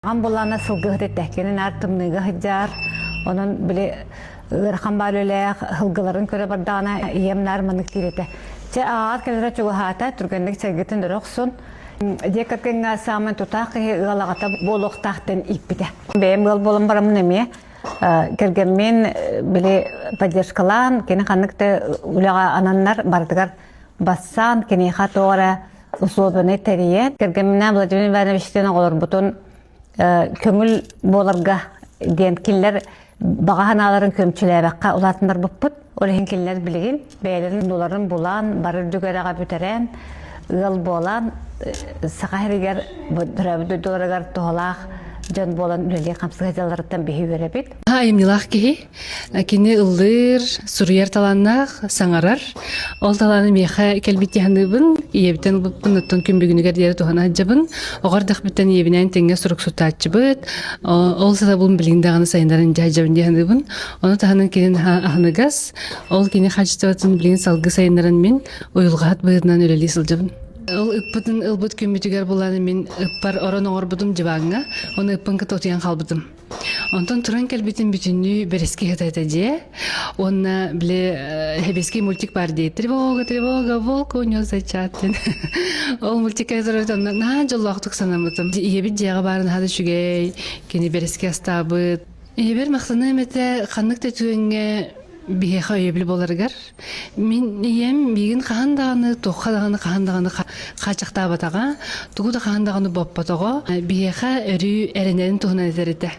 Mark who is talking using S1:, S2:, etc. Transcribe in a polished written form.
S1: Аҕам булаана сылгыһыт этэ. Кини наар тымныыга сылдьар. Онон били ыарахан баар үлэлээх сылгыларын көрө бардаҕына ийэм наар маннык диир этэ. Чэ аҕаҕар кэлэрэ чугаһаата, түргэнник сэргитин өрө охсун. Дьиэ кэргэҥҥэ саамай тутаах киһи ыал аҕата буолуохтаах диэн ииппитэ. Бэйэм ыал буолан бараммын эмиэ кэргэммин били поддержкалаан, кини ханнык да үлэҕэ ананнар барытыгар бассаан, киниэхэ тоҕо эрэ услуобаны тэрийэн, кэргэмминээн Владимир Ивановичтыын оҕолорбутун көҥүл буоларга диэн кинилэр баҕа санааларын көмчүлээбэххэ улаатыннарбыппыт. Ол иһин кинилэр билигин бэйэлэрин дуларын булан, бары үрдүк үөрэҕэ бүтэрэн, ыал буолан, Саха сиригэр төрөөбүт дойдуларыгар туһалаах дьон буолан үлэлии-хамсыы сылдьалларыттан биһи үөрэбит.
S2: Айымньылаах киһи. Кини ыллыыр, суруйар талааннаах, саҥарар. Ол талааны миэхэ кэлбит дии саныыбын. Ийэбиттэн ылбыппын, оттон күн бүгүнүгэр диэри туһана сылдьабын. Оҕо эрдэхпиттэн ийэбинээн тэҥҥэ суруксутааччыбыт. Ол сатабылым билигин даҕаны сайыннаран илдьэ сылдьабын дии саныыбын. Ону таһынан кини аһыныгас. Ол кини хаачыстыбатын билигин салгыы сайыннаран мин уйулҕаһыт быһыытынан үлэлии сылдьабын. Ол ыппытын ылбыт күммүтүгэр булан мин ыппар орон оҥорбутум дьыбааҥҥа, ону ыппын кытта утуйан хаалбытым. Онтон туран кэлбитим бүтүннүү бэрэски сыта этэ дьиэ. Уонна били хэбэски мультик бар дии. Тревога, тревога, волк унес зайчат диэн. Ол мультикка турар онно наһаа дьоллоохтук санаммытым. Ийэбит дьиэҕэ баарын наһаа да үчүгэй, кини бэрэски астаабыт. Ийэбэр махтаныам этэ ханнык да түгэҥҥэ биһиэхэ өйөбүл буоларыгар. Мин ийэм миигин хаһан даҕаны, туохха даҕаны хаһан даҕаны хааччахтаабатаҕа, тугу да хаһан даҕаны боппотоҕо. Биһиэхэ өрүү эрэнэрин туһунан этэр этэ.